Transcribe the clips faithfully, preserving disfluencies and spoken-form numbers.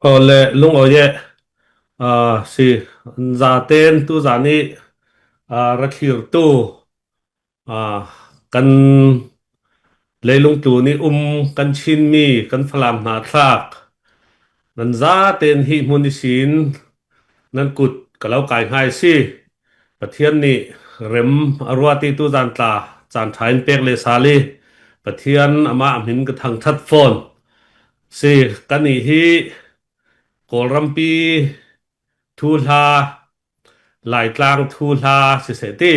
Aw le, lungawi e. Aa, si, zaten tu zani, aa, ra thlirtu, aa, kan leilung tlun i um, kan Chinmi, kan Falam hnathlak, nan zaten hi hmun i sin nan kut ka lo kai hngai si. Pathian nih rem a ruat i tu zan tla caan ṭha in pek le sal i Pathian amah a hmin ka thangṭhat fawn si. Kan nih hi Kawlrampi thuhla, Laitlang thuhla siseh ti,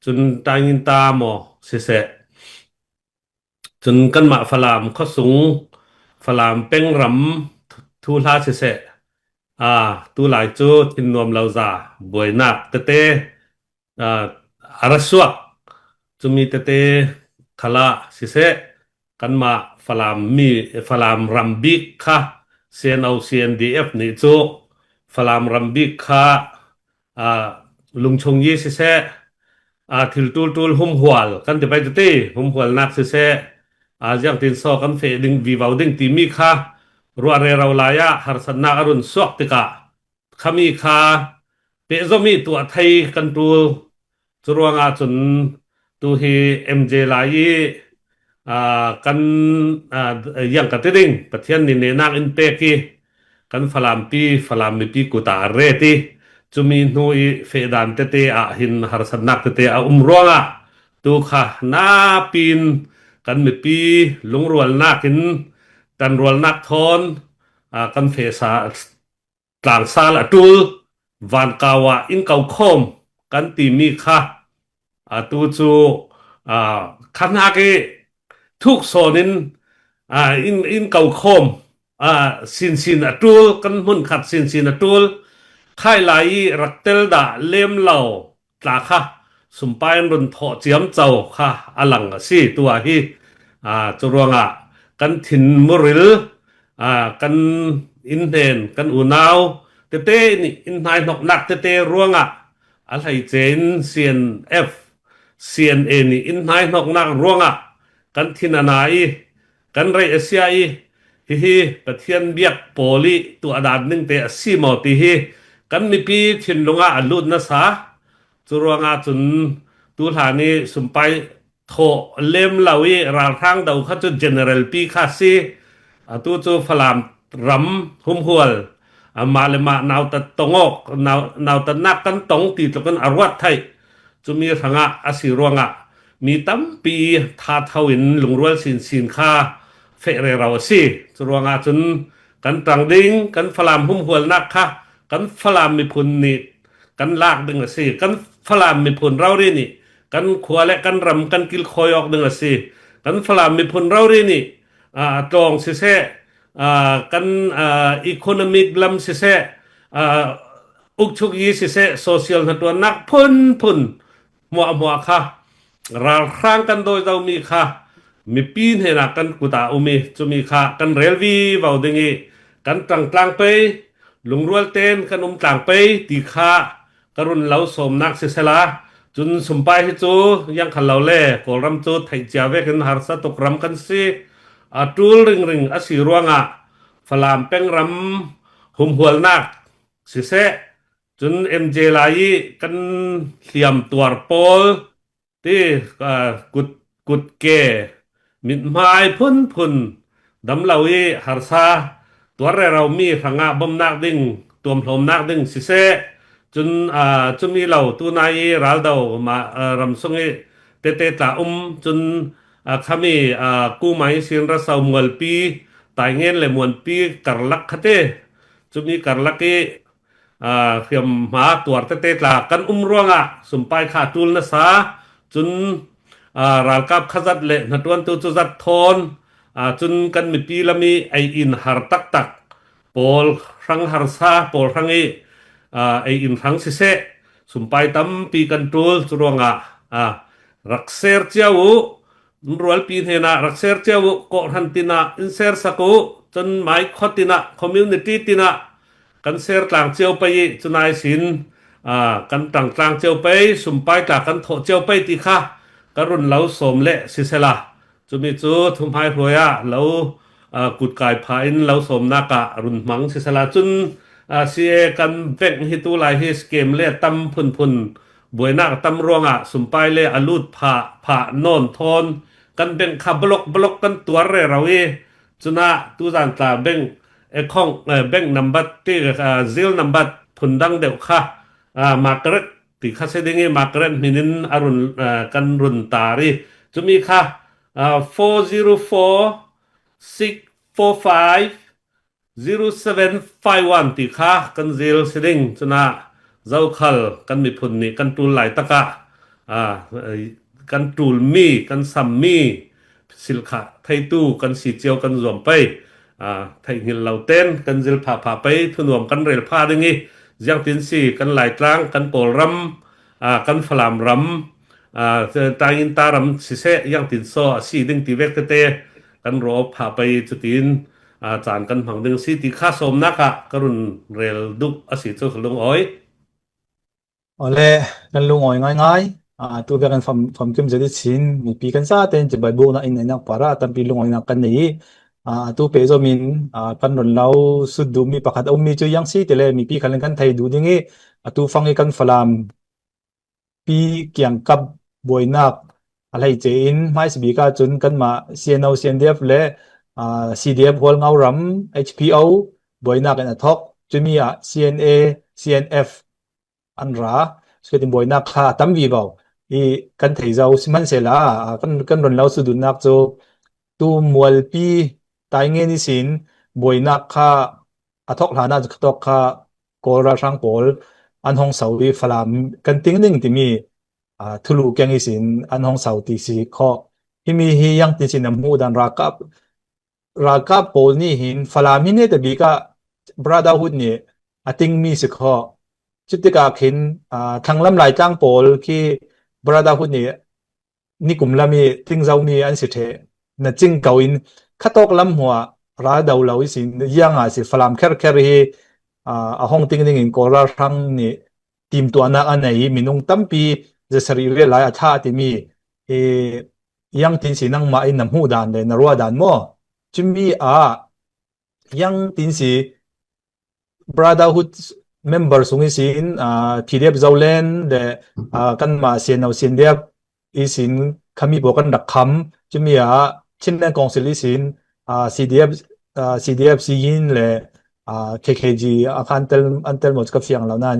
cun Tainginta maw siseh, cun kanmah Falam khuasung, Falam pengram thuhla siseh, aa, tulai cu thinnuam lo za buainak tete, aa, a ra suak. Cumi tete khalah siseh, kanmah Falam mi, Falam ram bik kha, C N O, C N D F nih cu Falam ram bik kha, aa, lungchung yi siseh, aa, thil ṭulṭul humhual kan ti pai tete, humhualnak siseh, aa, ziangtin saw kan feh ding, vivo ding timi kha ruah rero lai ah harsatnak a run suak tikah, khami kha pehzawmi tuah thei kan ṭul. Curuangah cun tu hi M J lai i, aa, kan, aa, yang ka ti ding, Pathian nih nehnak in pek i kan Falampi, Falam mipi kut ah a ret i cumi hnu i fehdan tete ah hin harsatnak tete a um ruangah tu kha napi in kan mipi lungrualnak in kan rualnak thawn, aa, kan feh sa, tlangsal a ṭul, vankau ah in ko khawm kan timi kha, aa, tu cu, aa, kha hnak i thuk sawn in, aa, in, in ko khawm, aa, sinsin a ṭul, kan hmunkhat sinsin a ṭul, khai lai i rak tel dah lem lo tla kha sumpai an run thawh ciamco kha a lang a si. Tu ah hi, aa, curuangah kan thinmuril, aa, kan innhnen, kan unau tete nih in hnaihnoknak tete ruangah a hleice in C N F, C N A nih in hnaihnoknak ruangah kan thin a na i kan reih a sia i, hihi Pathian biak pawl i tuahdan dingte a si maw ti hi kan mipi thinlung ah a lut nasa. Curuangah cun tu hlan i sumpai thawh lem lo i ralhrang do kha cu general pi kha si. Atu cu Falam ram humhual, amah le mah nautat tong awk, nau, nautatnak kan tong ti tluk in a ruat theih. Cumi hrangah a si ruangah mi tampi thatho in lungrual sinsin kha feh rero a si. Curuangah cun kan ṭang ding, kan Falam humhualnak kha kan Falam miphun nih kan lak ding a si. Kan Falam miphun rori nih kan khua le kan ram kan kilkhawi awk ding a si. Kan Falam miphun rori nih, aa, tlawng siseh, aa, kan, aa, economic lam siseh, aa, ukchuk yi siseh, social hnaṭuannak phunphun hmuahhmuah kha ralhrang kan dawi zomi kha mipi hnenah kan kut ah um i cumi kha kan rel vivo ding i kan ṭangtlang pei, lungrual tein kan um tlang pei ti kha ka run lo sawmnak sisela, cun sumpai hi cu ziangkhal lo le Kawlram cu theih cia vekin harsa tuk ram kan si. A ṭul ringring a si ruangah Falam peng ram humhualnak siseh, cun M J lai i kan hliam tuar pawl ti, aa, kut, kutke, mithmai phunphun dam lo i harsa tuar rero mi hrangah bomnak ding, tuamhlawmnak ding siseh, cun, aa, cumi lo tunai i raldo mah, aa, ramsung i tete tla um, cun, aa, khami, aa, Kumai, Sinraso, Mualpi, Taingen le Muanpi karlak khate, cumi karlak i, aa, hriamhma tuar tete tla kan um ruangah sumpai kha ṭul nasa. Cun, aa, ralkap khazat le hnaṭuantu cuzat thawn, aa, cun kan mipi lam i ei in har taktak, pawl hrang harsa, pawl hrang i, aa, ei in hrang siseh, sumpai tampi kan ṭul. Curuangah, aa, rak ser cio uh, rualpi hnenah rak ser cio uh, kawhhran tinah in ser sak uh, cun maikhaw tinah, community tinah kan ser tlang cio pei i cunai sin, aa, kan ṭang tlang cio pei, sumpai tla kan thawh cio pei ti kha ka run lo sawm le sisela, cumi cu thuhmai hruai ah lo, ah, kutkai pha in lo sawmnak ah run hmang sisela cun, ah, C A kan bank hi tu lai hi scam le tam phunphun, buainak tam ruangah sumpai le a lut phah, phah nawn thawn kan bank kha block block kan tuar rero i, cunah tuzan tla bank account, eh, bank number ti, ah, Zelle number phundang deuh kha, ah, Margaret ti kha si ding i, Margaret hmin in a run, ah, kan run tar i, cumi kha, ah, four zero four six four five zero seven five one ti kha kan Zelle si ding. Cunah zokhal kan miphun nih kan ṭul lai takah, ah, kan ṭulmi, kan sammi silkhah theitu kan si cio kan zuam pei. Ah, theihnghilh lo ten kan zil phapha pei, thunuam kan rel pha ding i, ziangtin si kan Laitlang, kan Kawlram, ah, kan Falam ram, ah, taingin ta ram siseh, ziangtin saw a si ding ti vek tete kan raw pha pei, cutin, ah, caan kan hmang ding si ti kha sawmnak ah ka run rel duh a si cu ka lungawi. Awle, kan lungawi ngaingai. Ah, tu vek in fam, famkim zet i chin, mipi kan zaten cibai buknak in neinak parah tampi lungawinak kan nei i, ah, tu pehzom in, ah, kan run lo sut duhmi pakhat a ummi cu ziang si ti le mipi khal in kan thei duh ding i, atu fang i kan Falam pi kiangkap buainak a hleice in hmaisabik ahcun kanmah C N O, C N D F le, ah, C D F Hualngo ram, H P O, buainak in a thok. Cumi ah C N A, C N F an ra. Siketin buainak kha a tam vivo i kan thei zo sihmanhsehla, ah, kan, kan run lo sut duhnak cu tu mualpi taingen ihsin buainak kha a thok hlan ah cu khatawk kha Kawl ralhrang pawl an hong so i Falam kan ting ning timi, aa, thulu keng ihsin an hong so ti si khawh. Himi hi ziangtin si na hmuh dan ralkap, ralkap pawl nih hin Falam hi neta bik ah Brotherhood nih a tingmi si khawh. Cutikah khin, aa, thanglam Laitlang pawl khi Brotherhood nih nikum lam i ting zomi an si ṭheh. Na cing ko in khatawk lam hmuah ral do lo ihsin, ziangah si Falam kherkher hi, aa, a hong ting dingin Kawl ralhrang nih timtuahnak a nei i minung tampi zasarih riat lai a thah timi, i, ziangtin si nangmah in na hmuh dan le na ruah dan maw? Cumi ah ziangtin si Brotherhood member sung ihsin, aa, P D F Zoland le, aa, kanmah C N O, C N D F ihsin khami pawl kan rak kham. Cumi ah Chinland Council ihsin, aa, C D F, aa, C D F Siyin le, aa, K K G a kha an tel, an tel maw cu ka fiang lo nain,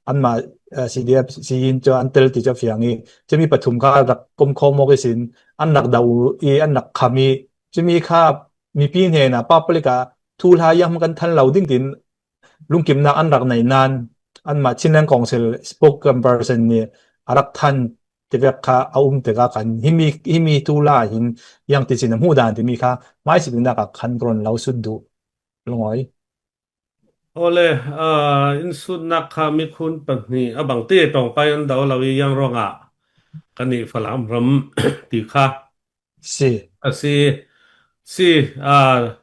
anmah, aa, C D F Siyin cu an tel ti cu a fiang i, cumi pathum kha rak komkhawm awk ihsin an rak do i an rak kham i, cumi kha mipi hnenah public ah thuhla ziang kan than lo ding tin lungkimnak an rak nei nain, anmah Chinland Council spokesperson nih a rak than tivek kha a um tikah khan himi, himi thuhla hin ziangtin si na hmuh dan timi kha hmaisabiknak ah khan ka run lo sut duh, lungawi. Awle, aa, in sutnak kha mikhun pahnih a bang ti ṭawngpai an do lo i ziang ruangah kan i Falam ram ti kha si. A si, si, aa,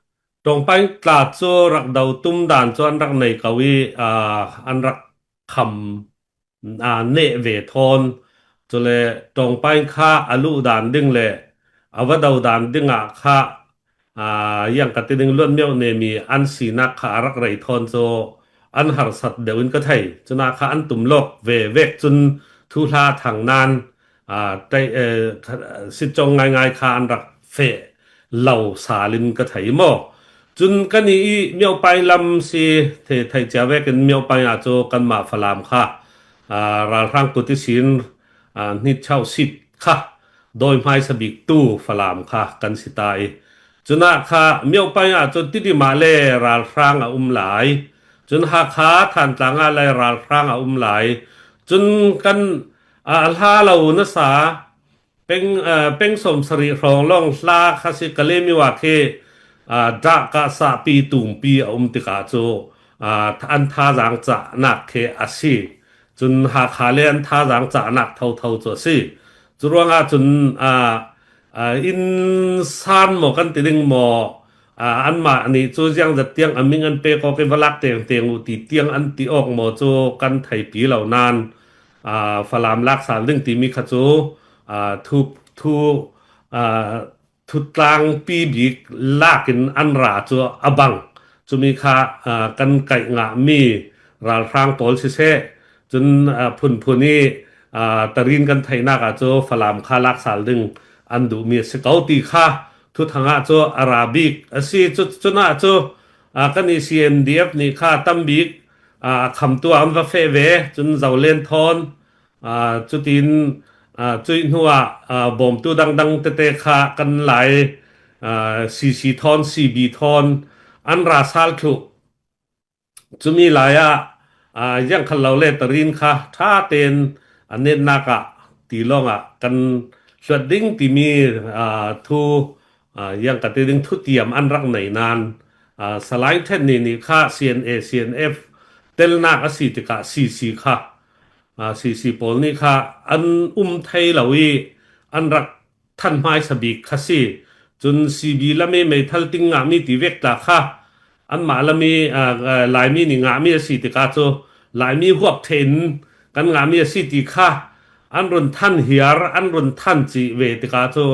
ṭawngpai tla cu rak do tum dan cu an rak nei ko i, aa, an rak kham, aa, neh ve thawn. Cule ṭawngpai kha a luh dan ding le a va do dan dingah kha, aa, ziang ka ti ding, luatmiauh nemi an sinak kha a rak rei thawn cu an harsat deuh in ka thei. Cunah kha an tum lawk ve vek cun thuhla thang nain, aa, tei, eh, kha, sitcawng ngaingai kha an rak feh lo sal in ka thei maw? Cun kan i, i Myopai lam si, thei, thei cia vekin Myopai ah cu kanmah Falam kha, aa, ralhrang kut ihsin, aa, hnitchauh sit kha dawi hmaisa biktu Falam kha kan si ta i, cunah kha Myopai ah cun Tidim ah le ralhrang a um lai. Cun Hakha Thantlang ah le ralhrang a um lai. Cun kan, aa, a hla lo nasa peng, aa, peng sawmsarih hrawng lawng hla kha si, Kalaymyo ah khi, aa, dah kah sahpi tumpi a um tikah cu, aa, an thazaang cahnak khi a si. Cun Hakha le an thazaang cahnak thotho cu a si. Cu ruangah cun, aa, aa, innsan maw kan ti ding maw, aa, anmah nih cu ziangzat tiang a ming an pek awk i va lak tengteng uh ti tiang an ti awk maw cu kan theipi lo nain, aa, Falam lak sal ding timi kha cu, aa, thu, thu, aa, thutlangpi bik lakin an ra cu a bang. Cumi kha, aa, kan kaih ngahmi ralhrang pawl siseh, cun, aa, phunphun i, aa, tarin kan theihnak ah cu Falam kha laksal ding an duhmi a si ko ti kha thuthang ah cu a ra bik a si. Cu, cunah cu, aa, kan i C N D F nih kha tam bik, aa, a khamtu ah an va feh ve, cun Zolen thawn, aa, cutin, aa, cuih hnuah, aa, bawmtu dangdang tete kha kan lai, aa, C C thawn, C B thawn an ra sal thluh. Cumi lai ah, aa, ziangkhal lo le tarin kha ṭha tein a netnak ah tilawng ah kan hluat ding timi, aa, thu, aa, ziangkati ding thutiam an rak nei nain, aa, Salai Ṭhen Ni nih kha C N A, C N F telnak a si tikah C C kha, aa, C C pawl nih kha an um thei lo i an rak than hmaisa bik kha si. Cun C B lam i meithal ting ngahmi ti vek tla kha anmah lam i, aa, aa, Laimi nih ngahmi a si tikah cu Laimi huap ṭhein kan ngahmi a si ti kha an run than hiar, an run than cih ve tikah cu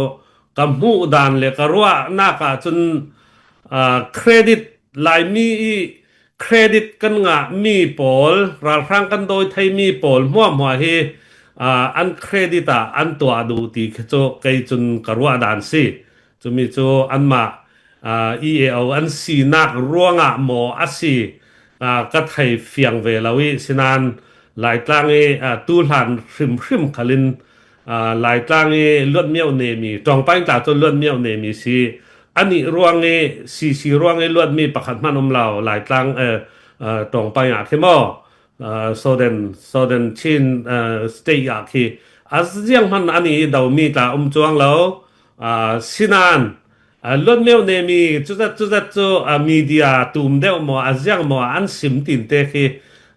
ka hmuh dan le ka ruahnak ah cun, aa, credit, Laimi i credit kan ngahmi pawl, ralhrang kan dawi theimi pawl hmuahhmuah hi, aa, an credit ah an tuah duh ti khi cu kei cun ka ruah dan si. Cumi cu anmah, aa, E A O an sinak ruangah maw a si, aa, ka thei fiang ve lo i, sinain Laitlang i, aa, tu hlan hrimhrim khalin, aa, Laitlang i Luat Myo Nemi, Ṭawngpaing tla cu Luat Myo Nemi si, anih ruang i, C C ruang i luatmi pakhat hman um lo, Laitlang, eh, eh, Ṭawngpaing ah khi maw, eh, Southern, Southern Chin, eh, State ah khi a ziang hman anih i domi tla um cuang lo, ah, sinain, ah, Luat Myo Nemi cuzat, cuzat cu, ah, media tum deuh maw, a ziang maw, an sim tinte khi,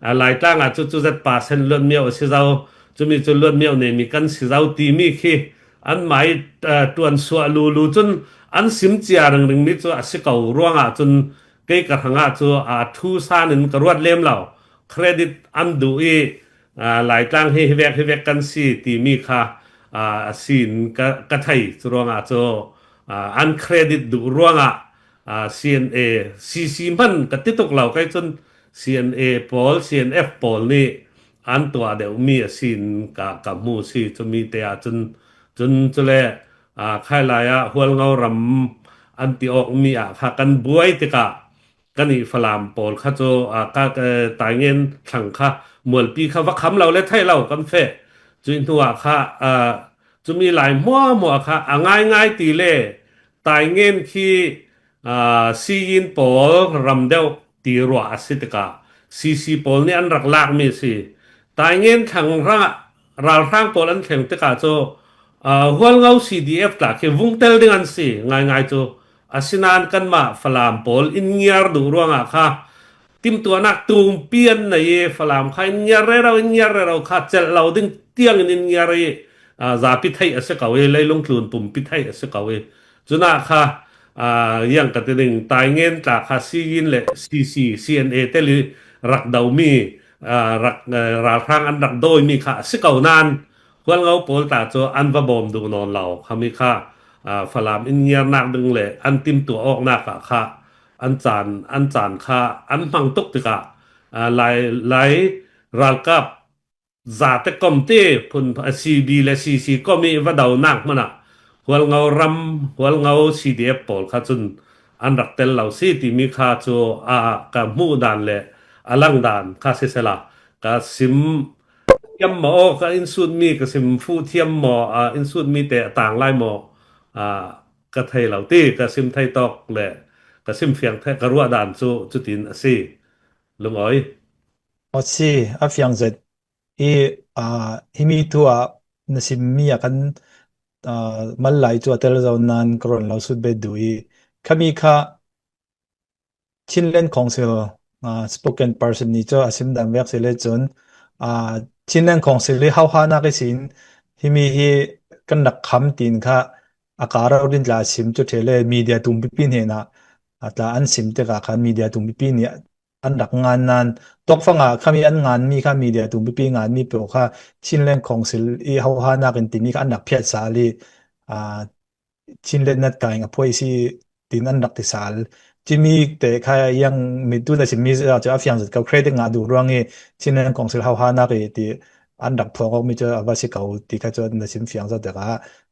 ah, Laitlang ah cu cuzat percent Luat Myo a si zo, cumi cu Luat Myo Nemi kan si zo timi khi anmah i, ah, ṭuansuah lulu cun an sim cia ringringmi cu a si ko ruangah cun kei ka hrangah cu, ah, thu san in ka ruat lem lo. Credit an duh i, aa, Laitlang hi hivek hivek kan si timi kha, aa, a sin ka, ka thei. Curuangah cu, aa, an credit duh ruangah, aa, C N A, C C hman ka ti tuk lo kei cun C N A pawl, C N F pawl nih an tuah deuhmi a sin ka, ka hmu si. Cumi te ahcun, cun cule, aa, khai lai ah Hualngo ram an ti awkmi ah kha kan buai tikah, kan i Falam pawl kha cu, aa, ka, ka Taingen thlang kha mualpi kha va kham lo le theih lo kan feh. Cuih hnuah kha, aa, cumi lai hmuahhmuah kha a ngaingai ti le Taingen khi, aa, Siyin pawl ram deuh ti ruah a si tikah C C pawl nih an rak lakmi a si. Taingen thlang hrangah ralhrang pawl an thleng tikah cu, aa, Hualngo C D F tla khi vungtel ding an si ngaingai cu. Asinain kanmah Falam pawl in ngiar duh ruangah kha timtuahnak tumpi an nei i Falam kha in ngiar rero, in ngiar rero kha celh lo ding tiangin in ngiar i, aa, zapi theih a si ko i, leilung tlun pumpi theih a si ko i. Cunah kha, aa, ziang ka ti ding, Taingen tla kha Siyin le C C, C N A tel i rak domi, aa, rak, aa, ralhrang an rak dawimi kha a si ko nain, Hualngo pawl tla cu an va bawm duh nawn lo. Khami kha, aa, Falam in ngiarnak ding le an timtuah awknak ah kha an caan, an caan kha an hmang tuk tikah, aa, Lai, Lai ralkap zate komte phun, aa, C B le C C kom i va donak hmanah Hualngo ram, Hualngo C D F pawl kha cun an rak tel lo si timi kha cu, aa, ka hmuh dan le a lang dan kha sisela, ka sim thiam maw, aw, ka innsutmi, ka sim fuh thiam maw, aa, innsutmi te a tang lai maw, aa, ka thei lo ti, ka sim thei tawk le ka sim fiang thei, ka ruah dan cu cutin a si. Lungawi. Aw si, a fiang zet. I, aa, himi thu ah na simmi a kan, aa, mal lai cu a tel zo nain ka rawn lo sut bet duh i, khami kha Chinland Council, aa, spokesperson nih cu a sim dan vek si le cun, aa, Chinland Council i hohanak ihsin himi hi kan rak kham tiin kha a ka rau din tla a sim cu ṭhe le media tumpipi hnenah a tla an sim tikah khan media tumpipi nih an rak ngan nain tawkfang ah khami an nganmi kha media tumpipi nganmi paoh kha Chinland Council i hohanak in timi kha an rak phiat sal i, aa, Chinland nat kaing a phuai si tin an rak ti sal. Cimi te kha yang mi tu na sim mi za chu a fiang zat kau credit nga du ruang i Chinland Council hau ha nak i ti an rak thawk mi chu a va si kau ti kha chu na sim fiang zat ka.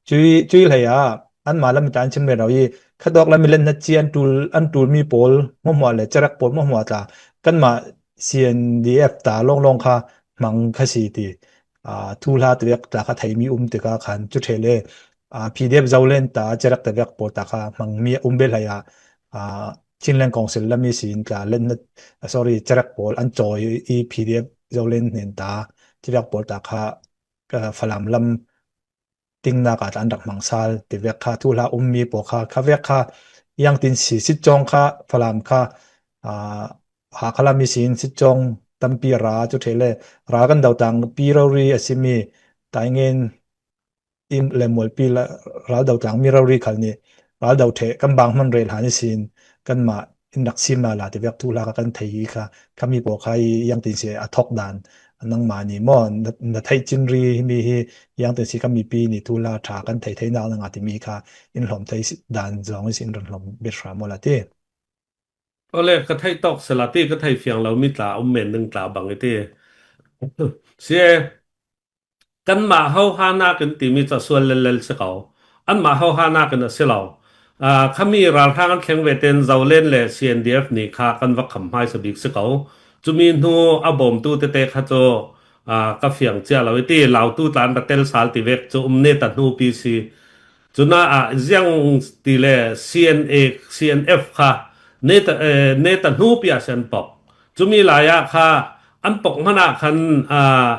Chui chui hlei a an ma lam tan chim le rau i kha dawk lam i len na chi an tul an tul mi pawl mo mo le charak pawl mo mo ta kan ma C N D F ta long long kha mang kha si ti. Aa, thuhla te vek ta kha thei mi um te kha khan chu thei le, aa, P D F Zolen ta charak te vek pawl ta kha mang mi um be hlai a, aa, Chinland Council lam i sin ta len na, sorry, charak pawl an chawi i P D F Zolen nen ta charak pawl ta kha, aa, Falam lam ting nak a an rak mang sal ti vek kha thuhla um mi pawl kha kha vek kha yang tin si sit chong kha Falam kha, aa, Hakha lam i sin sit chong tampi ra chu thei le ra kan dau tang pi rori a si mi tai ngen im le mualpi la ral dau tang mi rori khal ni ral dau the kan bang hman rel ha ni sin kan ma in rak sim la la ti vek thuhla kha kan thei hi kha kha mi pawl kha i yang tin si a thok dan nang ma ni mo na, na thei chin ri hi mi hi yang tin si kha mi pi ni thuhla tha kan thei thei nak na nga ti mi kha in hlom thei si dan zong i sin ran hlom bet hra mo la ti. Ole ka thei tok se la ti ka thei fiang lo mi tla um men ding tla bang i ti. Si e, kan ma ho ha nak in ti mi cha sual lel lel se kau. An ma ho ha nak in a si lo. Aa, kha mi ral hang an thleng ve ten Zolen le C N D F ni kha kan va kham hmai sa bik se kau. Cumi hnu a bawm tu te te kha chu, aa, ka fiang chia lo i ti lau tu tlan ra tel sal ti vek chu um ne ta hnu pi si. Cuna ah ziang ti le C N A, C N F kha ne ta, eh, ne ta hnu pi a si an pok. Cumi lai ah kha an pok hman ah khan, aa,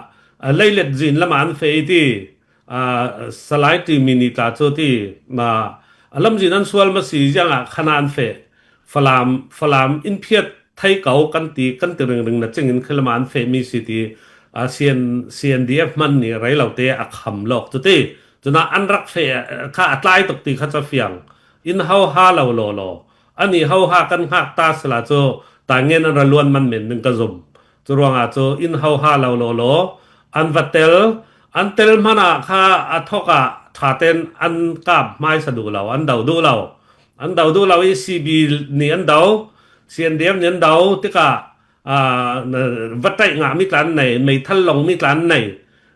a leilet zin lam an fe i ti, aa, Salai ti mi ni tla chu ti, ma, a lam zin an sual ma si ziang ah khan an fe. Falam, Falam in phiat thei kau kan ti, kan ti ring ring na ching in khilam an fe mi si ti, aa, C N, C N D F man ni rei lo te a kham lok chu ti. Cuna an rak fe, eh, kha a tlai tuk ti kha cha fiang. In ho ha lo lo lo. Ani ho ha kan hngak ta sila chu ta ngen an ra luan man men ding ka zum. Chu ruangah chu in ho ha lo lo lo. An va tel, an tel hmanah kha a thawkah ṭha ten an kap hmaisa duh lo, an do duh lo. An do duh lo i C B ni an do, C N D F ni an do tikah, aa, na, va taih ngah mi tla an nei, meithal long mi tla an nei.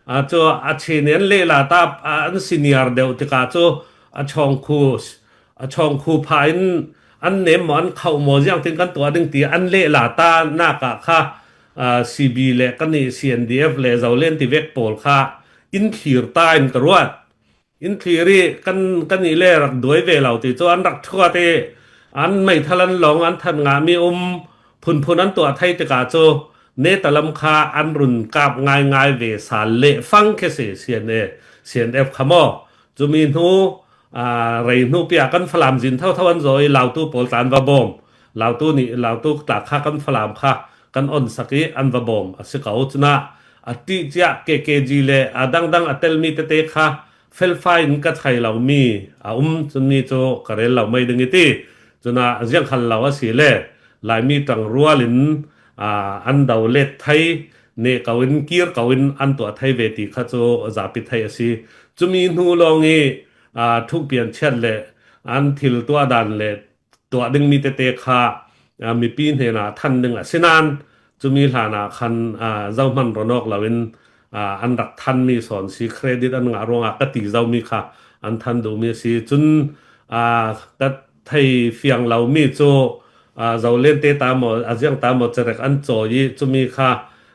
Aa, chu a chin an leh la ta, aa, an senior deuh tikah chu a chawngkhu, a chawngkhu pha in an nem maw, an khauh maw, ziang tin kan tuah ding ti an leh la ta nak ah kha, aa, C B le kan i C N D F le Zolen ti vek pawl kha in thlir ta in ka ruat. In thlir i kan, kan i le rak duai ve lo ti chu an rak thuat i an meithal an long an that ngah mi um phunphun an tuah thei tikah chu neta lam kha an run kap ngaingai ve sal leh fang khe si C N A, C N F kha maw. Cumi hnu, aa, rei hnu piah kan Falam zin thotho an zaw i lautu pawl tla an va bawm. Lautu nih, lautu tla kha kan Falam kha kan onsak i an va bawm a si ko. Cunah a ṭih ciah K K G le a dangdang a tel mi tete kha felfai in ka thei lo mi a um, cun mi cu ka rel lo mai ding i ti. Cunah ziangkhal lo a si le Laimi ṭang rual in, aa, an do let thei, neh ko in, kir ko in an tuah thei ve ti kha cu zapi thei a si. Cumi hnu lawng i, aa, thukpian chiat le an thil tuah dan le tuah ding mi tete kha, aa, mipi hnenah than ding a si nain, cumi hlanah khan, aa, zohman ron awk loin, aa, an rak than mi sawn si, credit an ngah ruangah ka ti zo mi kha an than duh mi a si. Cun, aa, ka thei fiang lo mi cu, aa, Zolen te ta maw, a ziang ta maw, cerek an cawi i cumi kha,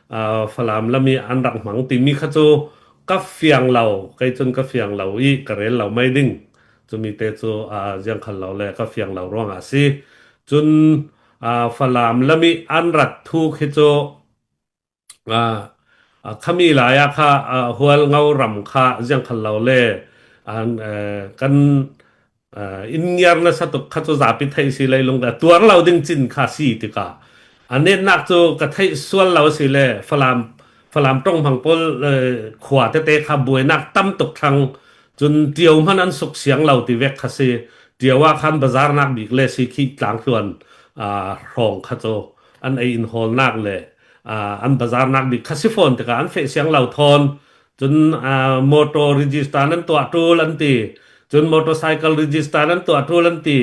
aa, Falam lam i an rak hmang ti mi kha cu ka fiang lo, kei cun ka fiang lo i ka rel lo mai ding. Cumi te cu, aa, ziangkhal lo le ka fiang lo ruangah a si. Cun, aa, Falam lam i an rat thu khi cu, aa, aa, khami lai ah kha, aa, Hualngo ram kha ziangkhal lo le, aa, ee, kan, aa, in ngiar nasa tuk kha cu zapi theih si leilung le tuar lo ding cin kha si tikah a netnak cu ka theih sual lo si le Falam, Falam ṭong hmang pawl, ee, khua tete kha buainak tam tuk thlang. Cun ṭio hman an suk siang lo ti vek kha si. Ṭio ah khan bazarnak bik le si khi tlangtluan, aa, hrawng kha cu an ei inhawlnak le, aa, an bazarnak bik kha si fawn tikah an feh siang lo thawn. Cun, aa, motor register nan tuah ṭul an ti. Cun motorcycle register nan tuah ṭul an ti.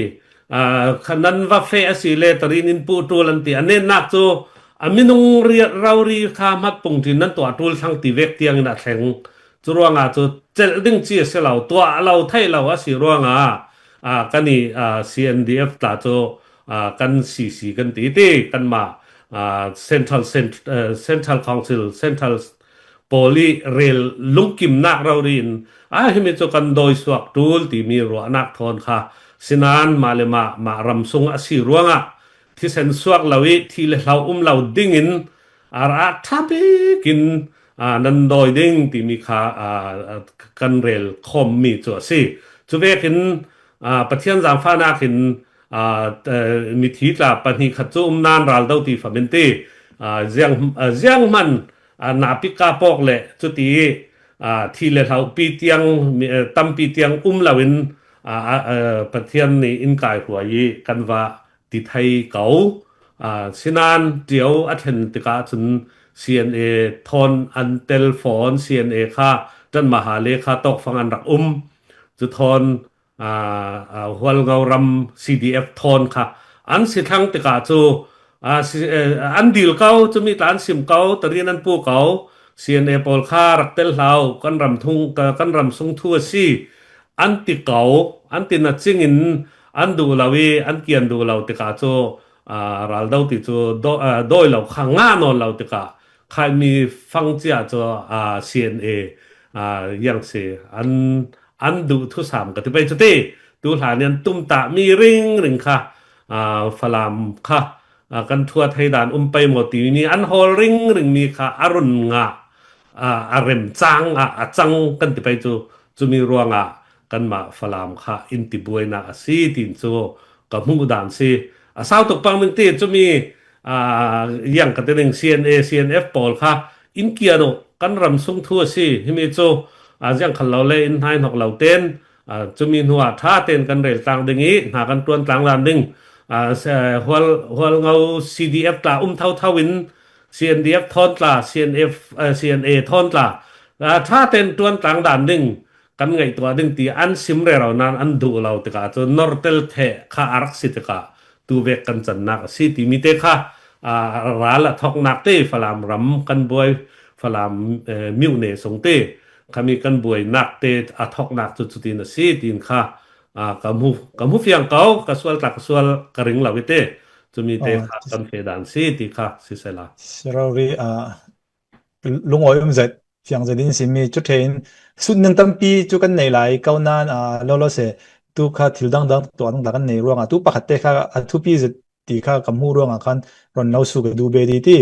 Aa, kha nan va feh a si le tarin in puh ṭul an ti. A nennak cu a minung ri-, rori kha hmat pung ṭin nan tuah ṭul thlang ti vek tiangin a thleng. Cu ruangah cu celh ding ci a si lo, tuah lo theih lo a si ruangah, aa, kan i, aa, C N D F tla cu, aa, kan C C kan ti ti, kanmah, aa, Central, Cent-, aa, Central Council, Central pawl i rel lungkimnak rori in, aa, himi cu kan dawi suak ṭul timi ruahnak thawn kha sinain mah le mah, mah ram sung a si ruangah thisen suak lo i thi le hlo um lo dingin a ra ṭha bik in, aa, nan dawi ding timi kha, aa, kan rel khawmmi cu a si. Cu vekin, aa, Pathian zaangfahnak in, aa, eh, mithi tla pahnih khat cu um nan ral do ti famin ti, aa, ziang, aa, zianghman, aa, napika pawk le cuti, aa, thi le hlopi tiang, mi, eh, tampi tiang um loin, aa, aa, aa, Pathian nih in kaihruai i kan va ti thei ko. Aa, sinan ṭio a thlen tikah cun C N A thawn an tel fawn, C N A kha ṭanmaha le kha tawkfang an rak um. Cu thawn, aa, aa, Hualngo ram C D F thawn kha an si thlang tikah cu, aa, si, eh, an dil ko, cumi tla an sim ko, tarin an pu ko, C N A pawl kha rak tel hlah u, kan ram thung, ka, kan ram sung thu a si, an ti ko, an ti na cingin an duh lo i an kian duh lo tikah cu, aa, ral do ti cu daw-, aa, dawi lo kha ngah nawn lo tikah khaimi fang cia cu, aa, C N A, aa, yang si an, an duh thusam ka ti pei cu ti. Tu hlan in an tumtahmi ringring kha, aa, Falam kha, aa, kan thuat hei dan um pei maw timi an hawl ringringmi kha a run ngah, aa, a rem cang, aa, a cang kan ti pei cu, cumi ruangah kanmah Falam kha in ti buainak a si, tin cu ka hmuh dan si. A sau tuk pang ning ti, cumi, aa, yang ka ti ning C N A, C N F pawl kha in kian uh kan ram sung thu a si. Himi cu, aa, ziang khal lo le in hnaihnok lo ten, aa, cumi hnuah ṭha ten kan rel tlang ding i hna kan ṭuan tlang dan ding. Aa, se-, Hual-, Hualngo C D F tla um thotho in C N D F thawn tla, C N F, aa, C N A thawn tla, aa, ṭha ten ṭuan tlang dan ding, kan ngaihtuah ding ti an sim rero nan an duh lo tikah cu nortel theh kha a rak si tikah tu vek kan cannak a si timi te kha, aa, ral a thawknak te Falam ram kan buai, Falam, eh, myone sung te khami kan buainak te a thawknak cu cutin a si, tin kha, aa, ka hmu, ka hmu fiang ko, ka sual tla ka sual ka ring lo i te, cumi te kha kan feh dan si ti kha sisela. Rori, aa, lungawi um zet, fiang zet in simi cu ṭhein sutning tampi cu kan nei lai ko nan, aa, lo lo se, tu kha thil dangdang tuah dangdang kan nei ruangah tu pakhat te kha a thupi zet ti kha ka hmuh ruangah khan ron lo su ka duh ve dih ti.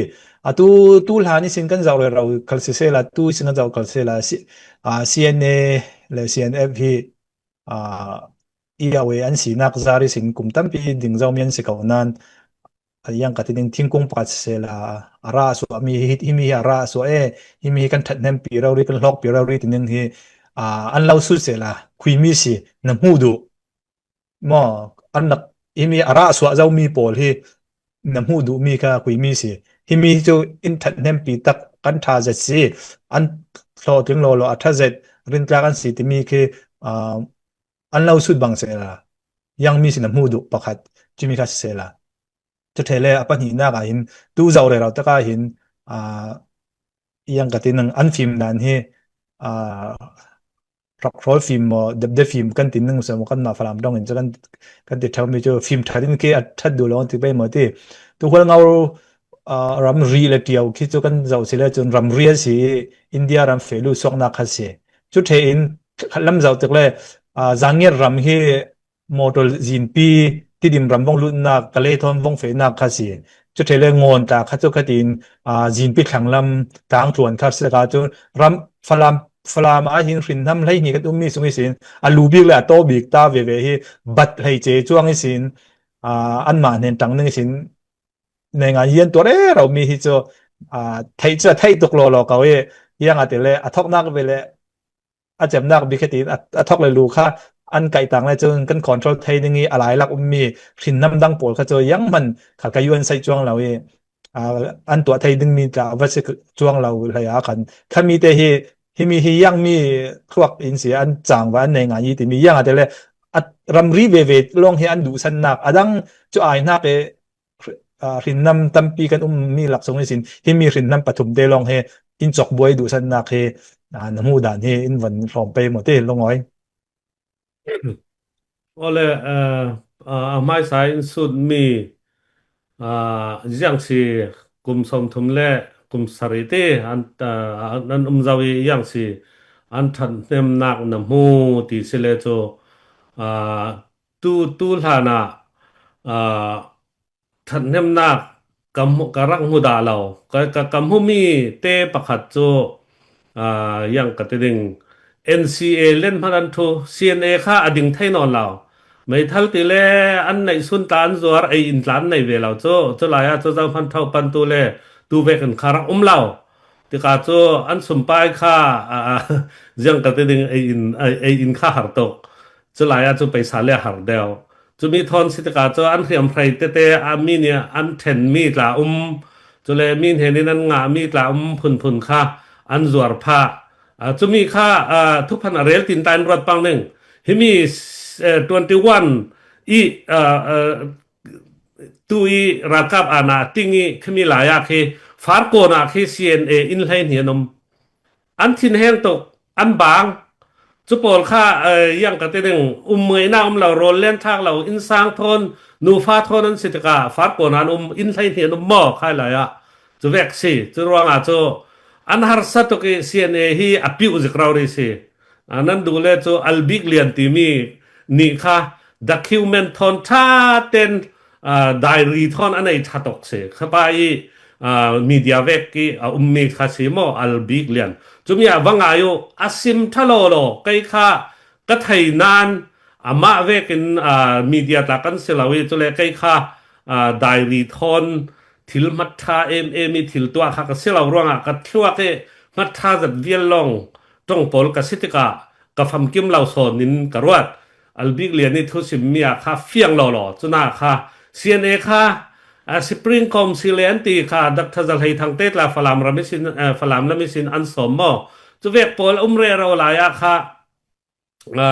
A tu, tu hlan ihsin kan zoh rero khal sisela, tu ihsin kan zoh khal sisela, si-, aa, C N A le C N F hi, aa, i a we an sinak zar ihsin kum tampi ding zomi an si ko nan, a yang ka ti ning thingkung pakhat sisela, a ra a suah mi hi, himi hi a ra a suah e, himi hi kan ṭhathnempi rori, kan hlawkpi rori ti ning hi, aa, an lo sut sela, khuimi si, na hmuh duh maw, an rak, himi a ra a suah zomi pawl hi na hmuh duhmi kha khuimi si. Himi hi cu in ṭhathnempi tak kan ṭha zet si, an hlawhtling lawlaw a ṭha zet, rintlak an si timi khi, aa, an lo sut bang sela, yang mi si na hmuh duh pakhat, cumi kha sisela. Cu ṭhe le a pahnihnak ah hin, tu zoh rero tak ah hin, aa, yang ka ti ning an fim dan hi, aa, rak hrawl fim maw, depde fim kan ti ning se maw, kanmah Falam dong in cu kan, kan ti ṭheu mi cu fim ṭhat in khi a ṭhat duh lo ti pei maw ti. Tu Hualngo, aa, ram ri le ṭio khi cu kan zoh si le cun ram ri a si, India ram feh lut suaknak kha si. Cu ṭhe in khat lam zoh tik le, aa, Zangiat ram hi motor zinpi, Tidim ram vong lutnak, Kalay thawn vong fehnak kha si. Cu ṭhe le ngawn tla kha cu khatin, aa, zinpi thlanglam tangtluan kha si ka cu ram Falam, Falam ah hin hrinhnam hleihnih kan ummi sung ihsin a lu bik le a taw bik ta veve hi bat hleice cuang ihsin, aa, anmah hnen ṭang ning ihsin nei ngan hian tuar e rau mi hi cu, aa, theih cu a theih tuk lawlaw ko i, ziangahtile a thawknak ve le a cemnak bik khatin a, a thawk le lu kha an kaih tang le cun kan control thei ding i a lailak ummi hrinhnam dang pawl kha cu zianghman kha ka yuan saih cuang lo i, aa, an tuah thei dingmi tla va si cuang lo hlei ah khan khami te hi himi hi yang mi thuak in si an chang va an nei ngai hi ti mi yang a te le a ramri ve ve long hi an duhsan nak a dang chu ai nak e, a, hrinnam tampi kan um mi lak sung i sin himi hrinnam pathum te long hi in chok buai duhsan nak hi, a, na mu dan hi in van hlawm pei mo te long oi. Ole, a, a, a hmaisa in sut mi, a, ziang si kum sawmthum le kum sarih te an, a, an, an um zo i ziang si an ṭhathnemnak na hmu ti si le cu, a, tu, tu hlan ah, a, ṭhathnemnak ka hmu, ka rak hmu dah lo. Ka, ka, ka hmumi te pakhat cu, aa, yang ka ti ding, N C A lenhmat an ṭhu, C N A kha a ding thei nawn lo. Meithal ti le an neih sun tla an zuar, ei in tla an nei ve lo cu, cu lai ah cu zohman ṭhoh pan tu le tu vekin kha rak um lo. Tikah cu an sumpai kha, aa, ziang ka ti ding, ei in, ei, ei in kha har tuk. Cu lai ah cu paisa le har deuh. Cumi thawn si tikah cu an hriamhrei tete ah mi nih an ṭhenmi tla um, cule mi hnenin an ngahmi tla um phunphun kha an zuar phah. Aa, cumi kha, aa, thuphan a rel tin ta in ruat pang ning. Himi, eh, twenty one i, aa, aa, tu i ralkap ana ting i khimi lai ah khi Farkawn ah khi C N A inn hleihnih an um. An thinheng tuk, an bang. Cu pawl kha, eh, yang ka ti ding, um ngaihnak um lo, rawl len ṭhak lo, innsang thawn, nufa thawn an si tikah Farkawn ah an um, inn hleihnih an um maw khai lai ah. Cu vek si, cu ruangah cu an harsa tuk i C N A hi a piuh zik rori si. Ah, nan duh le cu Albik Lian timi nih kha document thawn ṭha ten, aa, diary thawn a nei ṭha tuk si. Khapa i, aa, media vek i a ummi kha si maw, Albik Lian. Cumi ah va ngai uh, a sim ṭha lawlaw, kei kha ka thei nain amah vekin, aa, media tla kan si lo i, cule kei kha, aa, diary thawn thil hmat ṭha em em i thil tuah kha ka si lo ruangah ka thluak i hmat ṭha zat vial lawng ṭong pawl ka si tikah ka famkim lo sawn in ka ruat. Albik Lian i thusim mi ah kha fiang lawlaw. Cunah kha C N A kha, a, Spring Council e an ti kha Doctor Zalhei Thangte tla Falam ram i sin, a, Falam lam i sin an sawm maw? Cu vek pawl a um rero lai ah kha, a,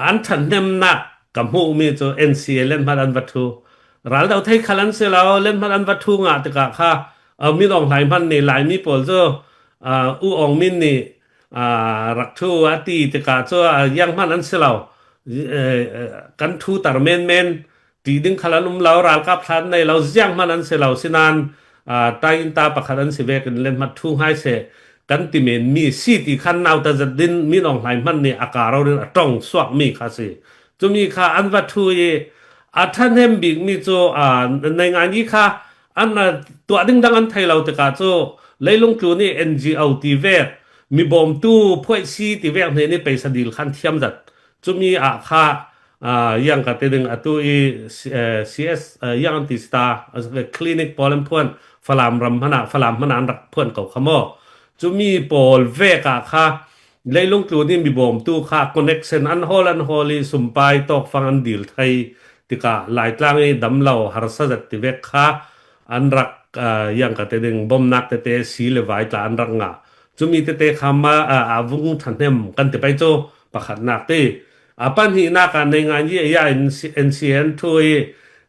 an ṭhathnemnak ka hmuhmi cu N C A lenhmat an va ṭhu. Raldo thei khal an si lo, lenhmat an va ṭhu ngah tikah kha, a, Min Aung Hlaing hman nih Laimi pawl cu, a, U Aung Min nih, aa, rak ṭhu a ti tikah cu, aa, zianghman an si lo. Eh, eh, kan ṭhu tar menmen, ṭih ding khal an um lo, ralkap thla an nei lo, zianghman an si lo. Sinain, aa, ta in ta pakhat an si vekin lenhmat ṭhu ngai seh kan ti men mi si ti khan nauta zat din Min Aung Hlaing hman nih a ka rori in a ṭong suak mi kha si. Cumi kha an va ṭhu i a ṭhahnem bik mi cu, aa, naingan i kha an, aa, tuah ding dang an thei lo tikah cu leilung tlun i N G O ti vek, mibawmtu phuaisi ti vek hnen i peisa dil khan thiam zat. Cumi ah kha, aa, yang ka ti ding atu i, eh, C S, eh, yang an ti sita, eh, clinic pawl an phuan, Falam ram hmana, Falam hmana an rak phuan ko kha maw? Cumi pawl vek ah kha leilung tlun i mibawmtu kha connection an hawl, an hawl i sumpai tawkfang an dil thei tikah Laitlang i damlo harsa zat ti vek kha an rak, aa, yang ka ti ding bomnak tete si le vai tla an rak ngah. Cumi tete kha ma, aa, a vung ṭhahnem kan ti pei cu pakhatnak ti. A pahnihnak ah naingan i a in N C A an ṭhu i,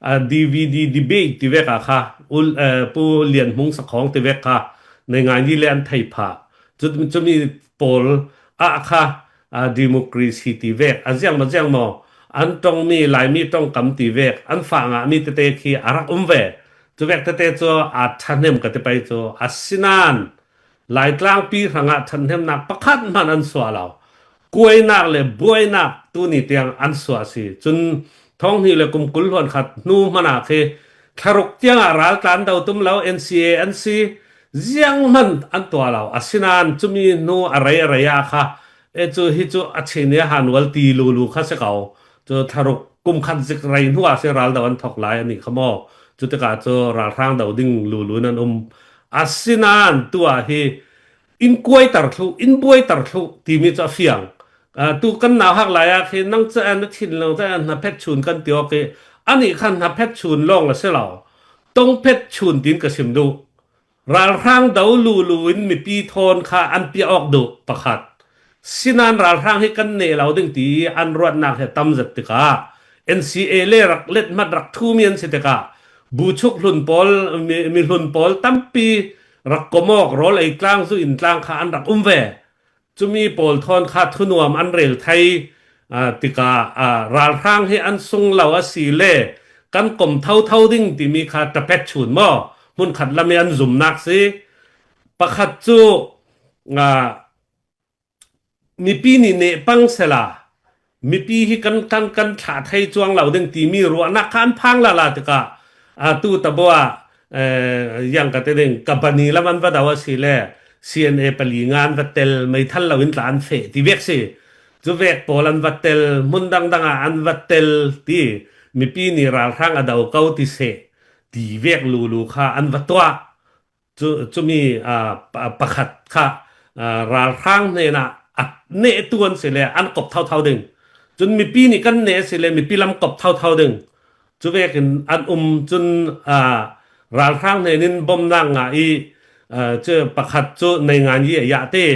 aa, D V D debate ti vek ah kha, ul, aa, Pu Lian Hmung Sakhawng ti vek kha naingan i le an thei phah. Cu, cumi pawl ah kha, aa, democracy ti vek, a ziang maw ziang maw, an ṭongmi Laimi ṭongkam ti vek, an fah ngahmi tete khi a rak um ve. Cu vek tete cu a ṭhahnem ka ti pei cu, asinain Laitlangpi hrangah ṭhathnemnak pakhat hmanh an suah lo. Kuainak le buainak tuni tiang an suah a si. Cun thonghnih le kum kul hluan khat hnu hmanh ah khi thlaruk tiangah raltlan do tum lo, N C A an si, zianghman an tuah lo. Asinain cumi hnu a rei a rei ah kha, e cu, hi cu a chini a han ual ti lulu kha si ko. Cu thlaruk kum khat zik rei hnu ah si raldo an thok lai a nih kha maw? Cu tikah cu ralhrang do ding lulu in an um. Asinain tu ah hi in kuaiter thluh, in buaiter thluh timi cu a fiang. Aa, tu kan nauhak lai ah khi nang caah na thinlung caah hna phet chun kan ti awk i, anih khan hna phet chun lawng a si lo. Tong phet chun tiin ka sim duh. Ralhrang do lulu in mipi thawn kha an pia awk duh pakhat. Sinan ralhrang hi kan neh lo ding ti an ruatnak hi a tam zet tikah N C A le rak let hmat rak thumi an si tikah buchuk hlun pawl, mi, mi hlun pawl tampi rak kom awk, rawl ei tlang, zu inn tlang kha an rak um ve. Cumi pawl thawn kha thunuam an rel thei, aa, tikah, aa, ralhrang hi an sung lo a si le kan kom thotho ding timi kha tapet chun maw, hmunkhat lam hi an zumnak si. Pakhat cu, aa, mipi nih neh pang sela, mipi hi kan, kan, kan thlah thei cuang lo ding timi ruahnak kha an phang lala tikah, aa, tu tabua, eh, yang ka ti ding, ka bani lam an va do a si le C N A pali nga an va tel, meithal lo in tla an feh ti vek si. Cu vek pawl an va tel, hmun dangdang ah an va tel ti, mipi nih ralhrang a do ko ti seh ti vek lulu kha an va tuah. Cu, cumi, aa, pa-, pakhat kha, aa, ralhrang hnenah a nehtu an si le an kop thotho ding. Cun mipi nih kan neh a si le mipi lam kop thotho ding. Cu vekin an um cun, aa, ralhrang hnenin bomnak ngah i, aa, cu pakhat cu neingan yi a yah te.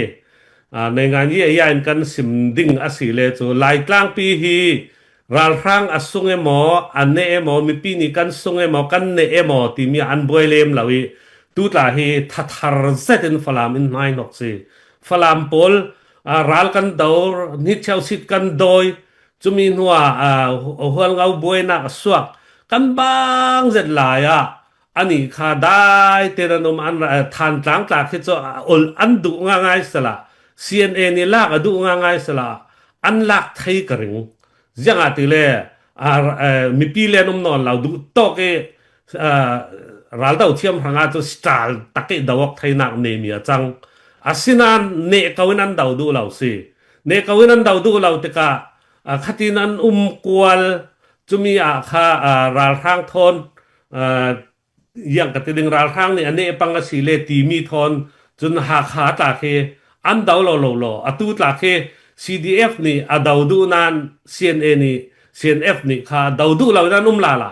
Aa, neingan yi a yah in kan sim ding a si le cu Laitlangpi hi ralhrang a sung emaw, a neh emaw, mipi nih kan sung emaw, kan neh emaw timi ah an buai lem lo i, tu tla hi thathar zet in Falam in hnaihnok si. Falam pawl, aa, ral kan do, hnithiau sit kan dawi, cumi hnuah, aa, hu-, hualngo buainak a suak kan bang zet lai ah, anih kha dai tein an um, an ra-, Thantlang tla khi cu a ol an duh ngaingai sala, C N A nih lak a duh ngaingai sala, an lak thei ka ring. Ziangahtile, aa, aa, mipi le an um nawn lo, duh tawk i, aa, raldo thiam hrangah cu style tak i do awk theinak neimi a cang. Asinain neh ko in an do duh lo si. Neh ko in an do duh lo tikah, aa, khatin an um kual, cumi ah kha, aa, ralhrang thawn, aa, yang ka ti ding, ralhrang nih a neh pang a si le timi thawn cun Hakha tla khi an do lo lo law, atu tla khi C D F nih a do duh nain C N A nih, C N F nih kha do duh lo in an um lala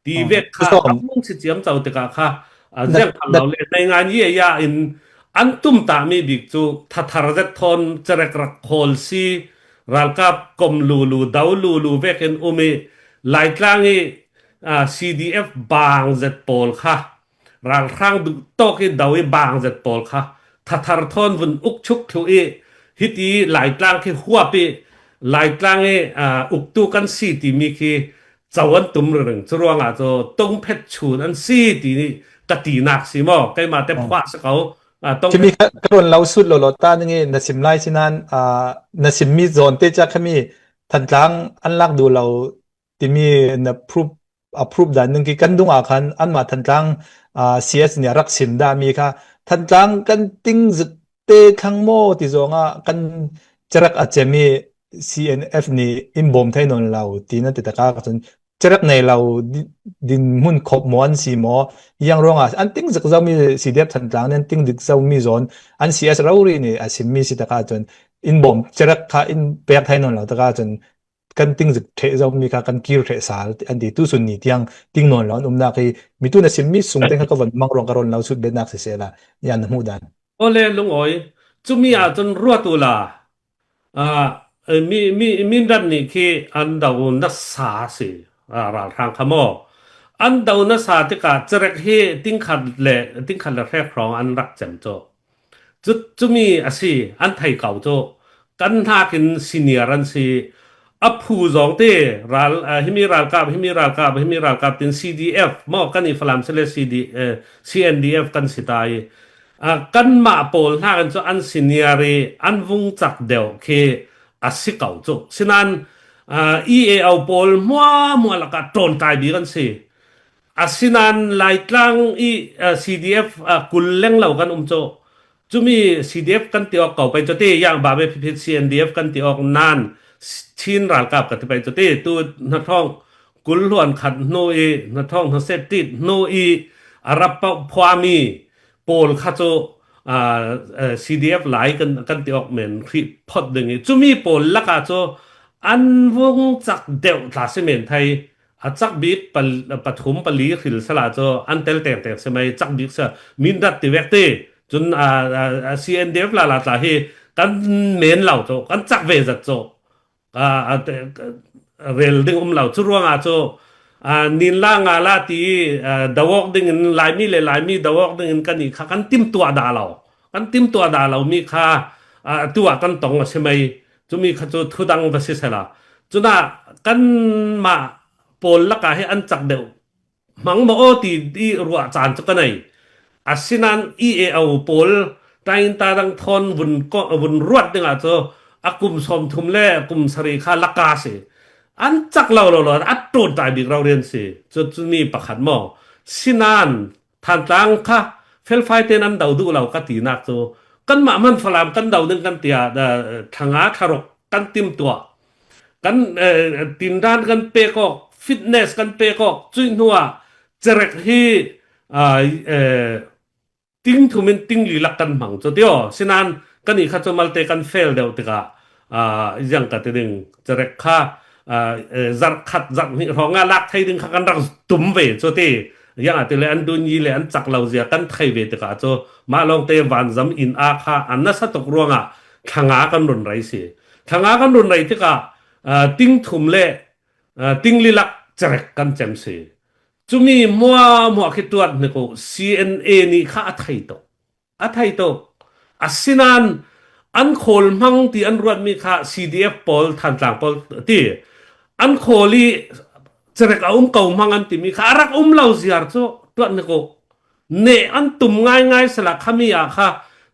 ti vek kha a hmung si ciamco tikah kha, a ziang khan lo le neingan yi a ya in an tumtahmi bik cu thathar zet thawn cerek rak khawl si, ralkap kom lulu, do lulu vekin um i Laitlang i aa, C D F bang zet pawl kha, ralhrang duh tawk i do i bang zet pawl kha thathar thawn vun uk chuk thluh i, hiti Laitlang khi huap i, Laitlang i, aa, uktu kan si timi khi co an tum ringring. Curuangah cu tongphet chun an si ti ka tinak si maw? Keimah te phuah si ko. Aa, tongphet. Khimi ka, ka run lo sut lo lo ta ning i na sim lai si nan, aa, na simmi zawn te ca khami Thantlang an lak duh lo timi na proof, a proof dan ning khi kan dungah khan anmah Thantlang, aa, C S nih a rak sim dahmi kha Thantlang kan ting zik te thlang maw ti zongah kan cerek a cemi C N F nih in bawm thei nawn lo ti nan ti taka ka cun cerek nei lo di-, dinhmun khop maw an si maw? Yang ruangah an ting zik zomi C D F Thantlang nih an ting zik zomi zawn an C S rori nih a simmi si taka cun in bawm cerek kha in pek thei nawn lo taka cun kan ting zik ṭheh zomi kha kan kir ṭheh sal an ti. Tusun ni tiang ting nawn lo an umnak hi mi tu na simmi sung te kha ka von mang ruang ka rawn lo sut betnak sisehla yan na hmuh dan. Awle lungawi, cumi ah cun ruat uhla, aa, mi, mi, Mindat nih khi an do nasa si, aa, ralhrang kha maw? An do nasa tikah cerek hi tingkhat le, tingkhat le hrek hrawng an rak cem cu. Cu, cumi a si, an thei ko cu. Kan hnakin senior an si. A phu zong te, ral, aa, himi ralkap, himi ralkap, himi ralkap tin C D F maw, kan i Falam si le C D, eh, C N D F kan si ta i, aa, kanmah pawl hnakin cu an senior i an vung cak deuh khi a si ko cu. Sinan, aa, E A O pawl hmuahhmuah lakah ṭawnṭai bik an si. Asinain Laitlang i, aa, C D F, aa, kul leng lo kan um cu. Cumi C D F kan ti awk ko pei cu ti, yang bame phipit C N D F kan ti awk nan, Chin ralkap ka ti pei cu ti, tu hnathawng kul hluan khat hnu i, hnathawng hnaset tit hnu i, a rak pauh phuami pawl kha cu, aa, aa, C D F lai kan, kan ti awk men hrih phot ding i, cumi pawl lakah cu an vung cak deuh tla si men thei, a cak bik pal-, pathum pali hril sala cu an tel tengteng si mai, cak bik sa Mindat ti vek ti. Cun, a, a, a C N D F lala tla hi kan men lo cu, kan cak ve zat cu, a, a, te-, rel ding um lo. Cu ruangah cu, a, nin la nga la ti, a, do awk dingin, Laimi le Laimi do awk dingin kan i kha kan timtuah dah lo. Kan timtuah dah lo mi kha, a, atu ah kan tong a si mai. Cumi kha cu thudang va si sela. Cunah kanmah pawl lakah hi an cak deuh hmang maw aw ti i ruah caan cu ka nei. Asinain E A O pawl tain ta dang thawn vun ko-, vun ruat dingah cu a kum sawmthum le kum sarih kha laka si. An cak lo lo lo, a ṭawn tai bik rorian si. Cu, cu ni pakhat maw? Sinan Thantlang kha felfai tein an do duh lo ka tinak cu kanmah hman Falam kan do ding kan tiah, eh, thlanga thlaruk kan timtuah. Kan, eh, tindan kan pek awk, fitness kan pek awk, cuih hnuah cerek hi, ah, eh, ting thum in ting li lak kan hmang cu tio. Sinan kan i kha cu malte kan fel deuh tikah, ah, ziang ka ti ding, cerek kha, ah, eh, zarh khat, zarh hnih hrawngah lak thei ding kha kan rak tum ve cu ti. Ziangahtile an dun yi le an cak lo zia kan thei ve tikah cu mah lawngte vanzam in a kha a nasa tuk ruangah thlanga kan run rei si. Thlanga kan run rei tikah, ah, ting thum le, ah, ting li lak cerek kan cem si. Cumi hmuahhmuah khi tuat hnik uh, C N A nih kha a thei tuk. A thei tuk. Asinain an khawl hmang ti an ruatmi kha C D F pawl, Thantlang pawl ti. An khawl i cerek a um ko hmang an timi kha a rak um lo ziar cu tuat hnik uh. Neh an tum ngaingai sala khami ah kha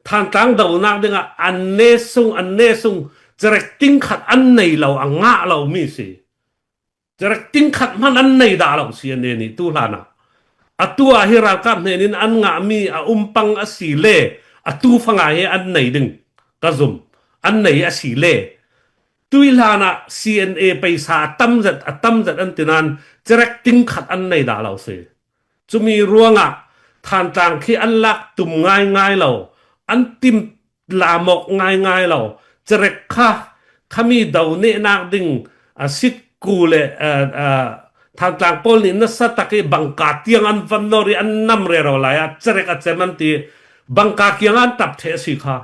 Thantlang donak dingah an ne sung, an ne sung cerek ting khat an nei lo, a ngah lo mi si. Cerek ting khat hman an nei dah lo si an e nih tu hlanah. Atu ah hi ralkap hnenin an ngahmi a um pang a si le atu fanga hi an nei ding ka zum. An nei a si le tui hlanah C N A paisa a tam zet, a tam zet an tinan cerek ting khat an nei dah lo si. Cumi ruangah Thantlang khi an lak tum ngaingai lo, an tim lamawk ngaingai lo. Cerek kha khami do nehnak ding a sikku le, a, a, Thantlang pawl nih nasa tak i bangka tiang an van nawr i an nam rero lai ah cerek a cem an ti, bangka kiang an tap theh a si kha.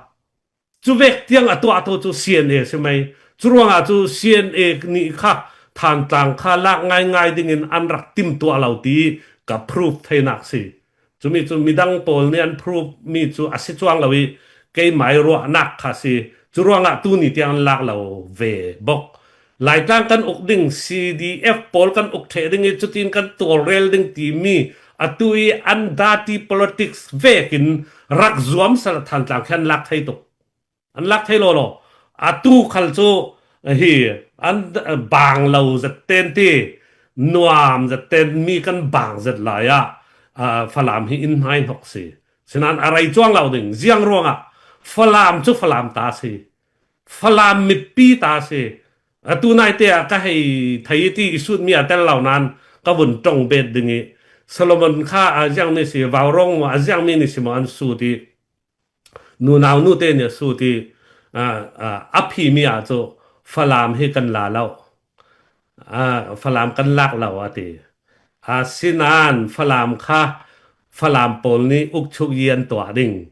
Cu vek tiang a tuah tho cu C N A si mai. Cu ruangah cu C N A nih kha Thantlang kha lak ngaingai dingin an rak timtuah lo ti ka proof theinak si. Cumi cu midang pawl nih an proof mi cu a si cuang lo i keimah i ruahnak kha si. Cu ruangah tuni tiang an lak lo ve bok. Laitlang kan uk ding, C D F pawl kan uk ṭheh ding i cutin kan tawlrel ding timi atu i an dirty politics vekin rak zuam sal Thantlang khi an lak thei tuk. An lak thei lawlaw. Atu khal cu hi an bang lo zet ten ti, nuam zet ten mi kan bang zet lai ah, ah, Falam hi in hmai hnok si. Sinan a rei cuang lo ding. Ziang ruangah Falam cu Falam ta si. Falam mipi ta si. Atu naite ah ka hei thei i ti i sutmi a tel lo nan ka vun ṭong bet ding i Solomon kha a ziangmi si, Vaurong maw a ziangmi ni si maw an sut i nunau nute nih a sut i, a, a, a phimi ah cu Falam hi kan la lo. A, Falam kan lak lo a ti. Asinain Falam kha Falam pawl nih uk chuk i an tuah ding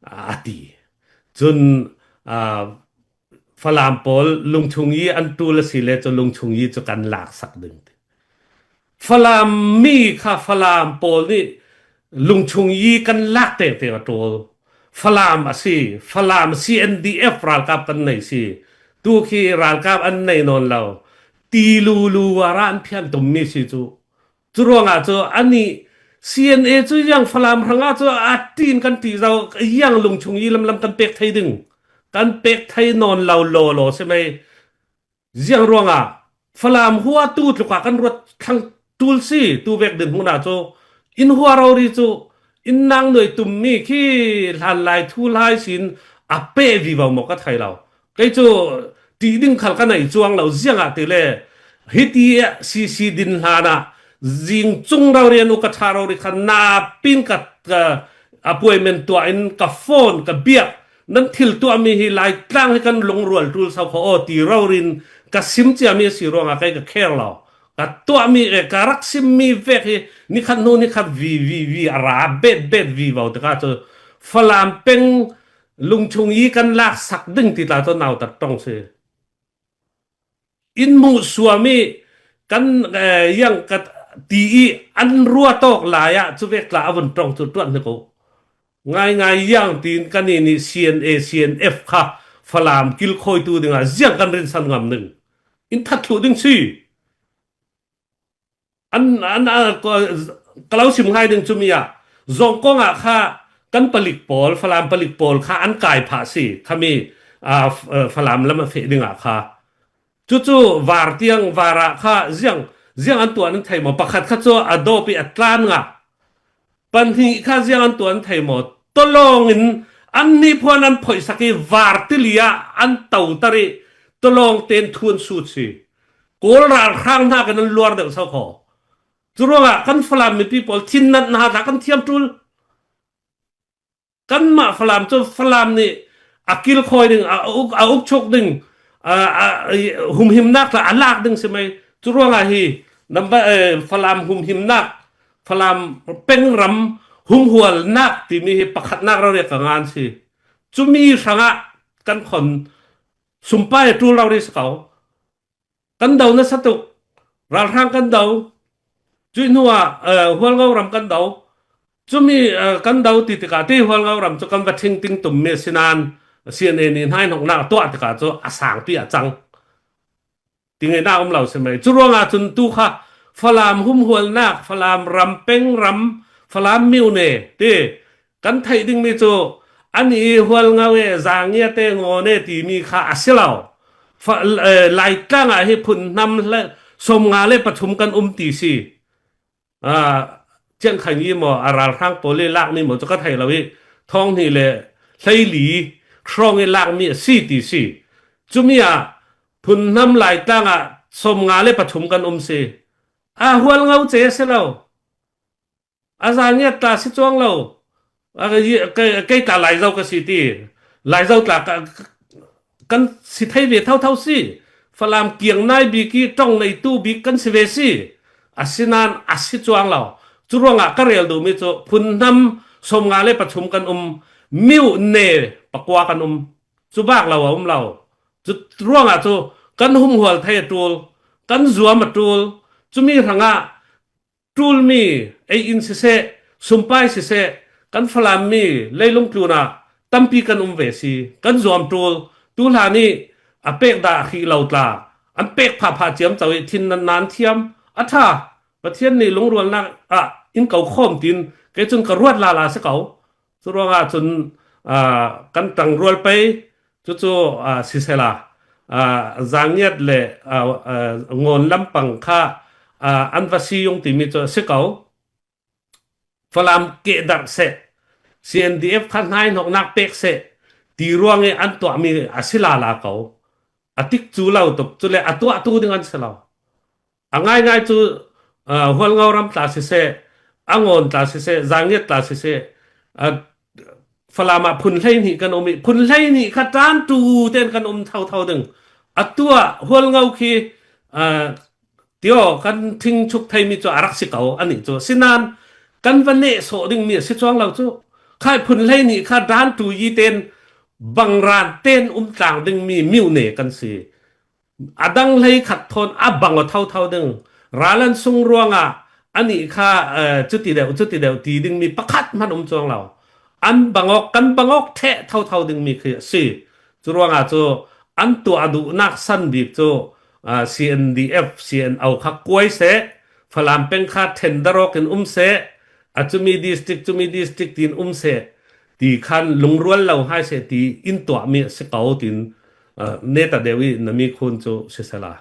a ti. Cun, a, Falam pawl Lungchung i an ṭul a si le cu Lungchung i cu kan laksak ding ti. Falam mi kha Falam pawl nih Lungchung i kan lak tengteng a ṭul. Falam a si, Falam C N D F ralkap kan nei si. Tu khi ralkap an nei nawn lo. Ti lulu ah an phian tum mi si cu. Cu ruangah cu anih C N A cu ziang Falam hrangah cu a ṭin kan ṭih zo, ziang Lungchung i lamlam kan pek thei ding. Kan pek thei nawn lo lawlaw si mai. Ziang ruangah Falam hua tu tluk ah kan ruat thlang tul si, tu vek dinhmun ah cu in hua rori cu in nang nuai tummi khi hlanlai thu lai sin a peh vivo maw ka thei lo. Kei cu ṭih ding khal ka nei cuang lo, ziangahtile hiti ah C C din hlanah zing cung rori an u ka ṭha rori kha napin ka, ka appointment tuah in ka phone ka biak, nan thil tuahmi hi Laitlang hi kan lungrual ṭul so kho aw ti rori in ka sim ciami a si ruangah kei ka kher lo. a tuahmi, eh, ka rak simmi vek hi, nikhat hnu nikhat vi, vi, vi, a ra bet, bet, vi vo tikah cu Falam peng lungchung i kan laksak ding ti tla cu nautat ṭong si. In hmuh suam i kan, eh, yang ka ti i an ruat awk lai ah cuvek tla a vun ṭong cu ṭuan hnik u. Ngaingai yang tiin kan i nih C N A, C N F kha Falam kilkhawitu dingah ziang kan rinsan ngam ding. In that thluh ding si. An, an, an, ka, ka lo sim ngai ding cumi ah, Zawngkong ah kha kan palik pawl, Falam palik pawl kha an kai phah si, khami, aa, F-, aa, Falam lam a feh dingah kha. Cucu var tiang, var ah kha ziang, ziang an tuah nan thei maw? Pakhat kha cu a dawp i a tlan ngah. Pahnih kha ziang an tuah an thei maw? Tawlawng in an nihphuan an phoihsak i var tili ah an toter i tawlawng ten thu an sut si. Kawl ralhrang hna kan an luar deuh so kho. Curuangah kan Falam mipi pawl thinnat hna tla kan thiam ṭul. Kanmah Falam cu Falam nih a kilkhawi ding, a uk, a ukchuk ding, a, a, a humhimnak tla a lak ding si mai. Curuangah hi number, eh, Falam humhimnak, Falam pengram humhualnak timi hi pakhatnak rori ka ngan si. Cumi hrangah kan khon sumpai a ṭul rori si ko. Kan do nasa tuk, ralhrang kan do, cuih hnuah, eh, Hualngo ram kan do. Cumi, eh, kan do ti tikah ti Hualngo ram cu kan va ṭhing ting tum mi a si nain C N A nih hnaihnoknak tuah tikah cu a sangpi a cang. Ti ngeihnak um lo si mai. Curuangah cun tu kha Falam humhualnak, Falam ram, peng ram, Falam myone ti kan theih dingmi cu an i Hualngo e, Zangiat e, Ngawn e timi kha a si lo. Fa-, eh, Laitlang ah hi phun hnam le sawmnga le pathum kan um ti si. Ah, Chiang Khai i maw, a ralhrang pawl i lakmi maw cu ka thei lo i, thawng hnih le hleili hrawng i lakmi a si ti si. Cumi ah phun hnam Laitlang ah sawmnga le pathum kan um si. A Hualngo ce a si lo. A Zangiat tla si cuang lo. A, kei, kei tla Laizo ka si ti. Laizo tla ka, kan si thei ve thotho si. Falam kiang nai bik i ṭong neitu bik kan si ve si. Asinain a si cuang lo. Curuangah ka rel duhmi cu phun hnam sawmnga le pathum kan um, myone pakua kan um. Cu bak lo a um lo. Cu ruangah cu kan humhual thei a ṭul, kan zuam a ṭul. Cumi hrangah ṭulmi ei in siseh, sumpai siseh, kan Falam mi leilung tlun ah tampi kan um ve si, kan zuam ṭul. Tu hlan i a pek dah a hrih lo tla, an pek phah phah ciamco i thin nan nan thiam a ṭha. Pathian nih lungrualnak ah in ko khawm tiin kei cun ka ruat lala si ko. Curuangah cun, aa, kan ṭangrual pei, cucu, aa, sisela, aa, Zangiat le, aa, aa, Ngawn lampang kha, aa, an va si ung timi cu a si ko. Falam kehdarh seh, C N D F kha hnaihnoknak pek seh ti ruang i an tuahmi a si lala ko. A tikcu lo tuk, cule a tuahtu ding an si lo. A ngaingai cu, aa, Hualngo ram tla siseh, a Ngawn tla siseh, Zangiat tla siseh, aa, Falam ah phun hleihnih kan um i, phun hleihnih kha ṭanṭu tein kan um thotho ding. Atu ah Hualngo khi, aa, tio kan ṭhingchuk theimi cu a rak si ko, anih cu. Sinain kan va nehsawh dingmi a si cuang lo cu. Khai phun hleihnih kha ṭanṭu i tein bangran tein um tlang dingmi myone kan si. A dang hleikhat thawn a bang aw thotho ding. Ral an sung ruangah anih kha, eh, cuti deuh, cuti deuh ti dingmi pakhat hmanh um cuang lo. An bang awk, kan bang awk ṭheh thotho dingmi khi a si. Curuangah cu an tuah duhnak san bik cu, ah, C N D F, C N O kha kuai seh, Falam peng kha ṭhen dar awk in um seh, a cumi district, cumi district tiin um seh, ti khan lungrual lo hai seh ti in tuahmi a si ko tiin, ah, neta deuh i na mikhun cu sisela.